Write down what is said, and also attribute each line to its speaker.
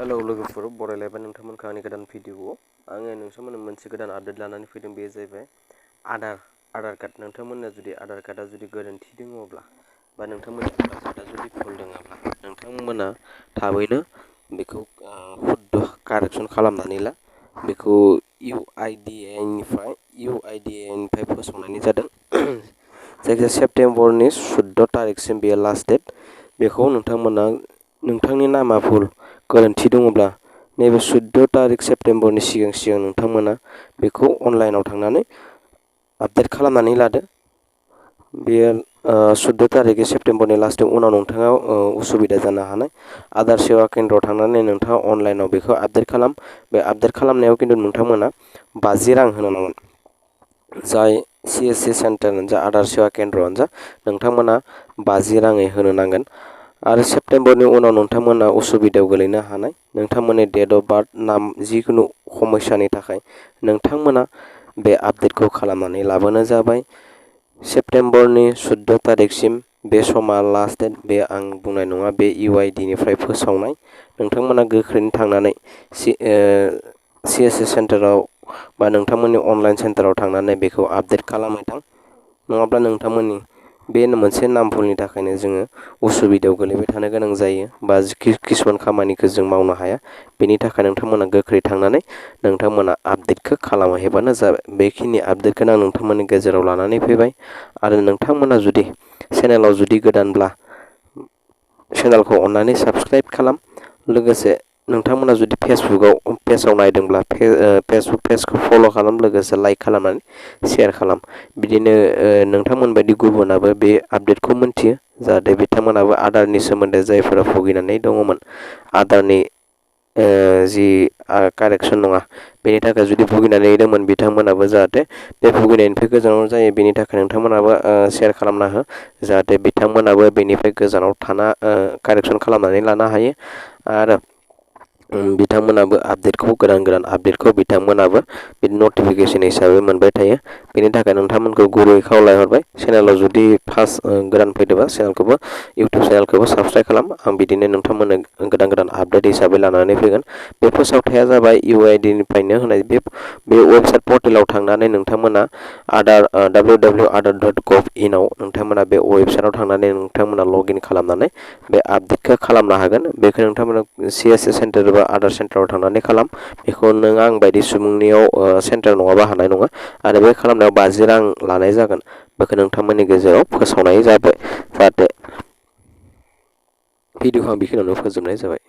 Speaker 1: Hello लोगोफोर बरायलायबाय नोंथांमोनखौ आंनि गोदान भिडिअ'आव आङो नोंथांमोननो मोनसे गोदान आपडेट लानानै फैदों। बे जाहैबाय आधार कार्ड। नोंथांमोनना जुदि आधार कार्डआ जुदि गोरोन्थि दङब्ला बा नोंथांमोननि आधार कार्डआ जुदि भुल दङब्ला नोंथांमोना थाबैनो बेखौ कारेक्सन खालामनानै ला। बेखौ UIDAI निफ्राय फोसावनाय जादों। जायखिजाया सेप्तेम्बरनि 14 तारिखसिम बेयो लास्ट डेट। बेखौ नोंथांमोना नोंथांनि नामा भुल गोरोन्थि दङब्ला नैबे 14 तारिख सेप्तेम्बरनि सिगां नोंथांमोना बेखौ अनलाइनाव थांनानै आपडेट खालामनानै लादो। बेयो 14 तारिख सेप्तेम्बरनि लास्ट उनाव नोंथाङा उसुबिदा जानो हानाय आधार सेवा केन्द्रआव थांनानै नोंथाङा अनलाइनाव बेखौ आपडेट खालाम। बे आपडेट खालामनायाव खिन्थु नोंथांमोना 50 रां होनो नांगोन। जाय CSC सेन्टार जा आधार सेवा केन्द्रआनो जा नोंथांमोना 50 राङै होनो नांगोन। आरो सेप्तेम्बरनि उनाव नोंथांमोना उसुबिदायाव गोलैनो हानाय नोंथांमोननि डेट अफ बार्थ नाम जिखुनु समस्यानि थाखाय नोंथांमोना बे आपडेटखौ खालामनानै लाबोनो जाबाय। सेप्तेम्बरनि 14 तारिखसिम बे समा लास्ट डेट। बे आं बुंनाय नङा, बे UID निफ्राय फोसावनाय। नोंथांमोना गोख्रैनो थांनानै CSC सेन्टाराव बा नोंथांमोननि अनलाइन सेन्टाराव थांनानै बेखौ आपडेट खालामहैथां। नङाब्ला नोंथांमोननि बे मोनसे नाम भुलनि थाखायनो जोङो उसुबिदायाव गोलैबाय थानो गोनां जायो बा किसुमान खामानिखौ जों मावनो हाया। बेनि थाखाय नोंथांमोना गोख्रै थांनानै नोंथांमोना आपडेटखौ खालामहैबानो जाबाय। बेखिनि आपडेटखौनो आं नोंथांमोननि गेजेराव लानानै फैबाय। आरो नोंथांमोना जुदि चेनेलाव जुदि गोदानब्ला चेनेलखौ अननानै साबस्क्राइब खालाम। लोगोसे नोंथांमोना जुदि पेजाव नायदोंब्ला फेसबुक पेजखौ फल' खालाम। लोगोसे लाइक खालामनानै शेयार खालाम। बिदिनो नोंथांमोन बायदि गुबुनाबो बे आपडेटखौ मोनथियो, जाहाथे बिथांमोनाबो आधारनि सोमोन्दै जायफोरा भुगिनानै दङमोन आधारनि जि कारेक्सन नङा बेनि थाखाय जुदि भुगिनानै दंमोन बिथांमोनाबो जाहाथे बे भुगिनायनिफ्राय गोजानाव जायो। बेनि थाखाय नोंथांमोनाबो शेयार खालामना हो, जाहाथे बिथांमोनाबो बेनिफ्राय गोजानाव थाना कारेक्सन खालामनानै लानो हायो। आरो बिथांमोनाबो आपडेटखौ गोदान आपडेटखौ बिथांमोनाबो बिदि नटिफिकेसन हिसाबै मोनबाय थायो। बेनि थाखाय नोंथांमोनखौ गुरै खावलायहरबाय, चेनेलाव जुदि फार्स्ट गोदान फैदोंबा चेनेलखौबो इउटुब चेनेलखौबो साबस्क्राइब खालाम। आं बिदिनो नोंथांमोननो गोदान आपडेट हिसाबै लानानै फैगोन। बे फोसावथाया जाबाय UID निफ्रायनो होनाय। बे वेबसाइट पर्टेलाव थांनानै नोंथांमोना www.adhar.gov.in आव नोंथांमोना बे वेबसाइटआव थांनानै नोंथांमोना लगइन खालामनानै बे आपडेटखौ खालामनो हागोन। बेखौ नोंथांमोना CSC सेन्टार एबा आधार सेन्टाराव थांनानै खालाम। बेखौ नों आं बायदि सुबुंनियाव सेन्टार नङाबा हानाय नङा। आरो बे खालामनायाव 50 रां लानाय जागोन। बेखौ नोंथांमोननि गेजेराव फोसावनाय जाबाय। जाहाथे भिडिअखौ आं बेखिनियावनो फोजोबनाय जाबाय।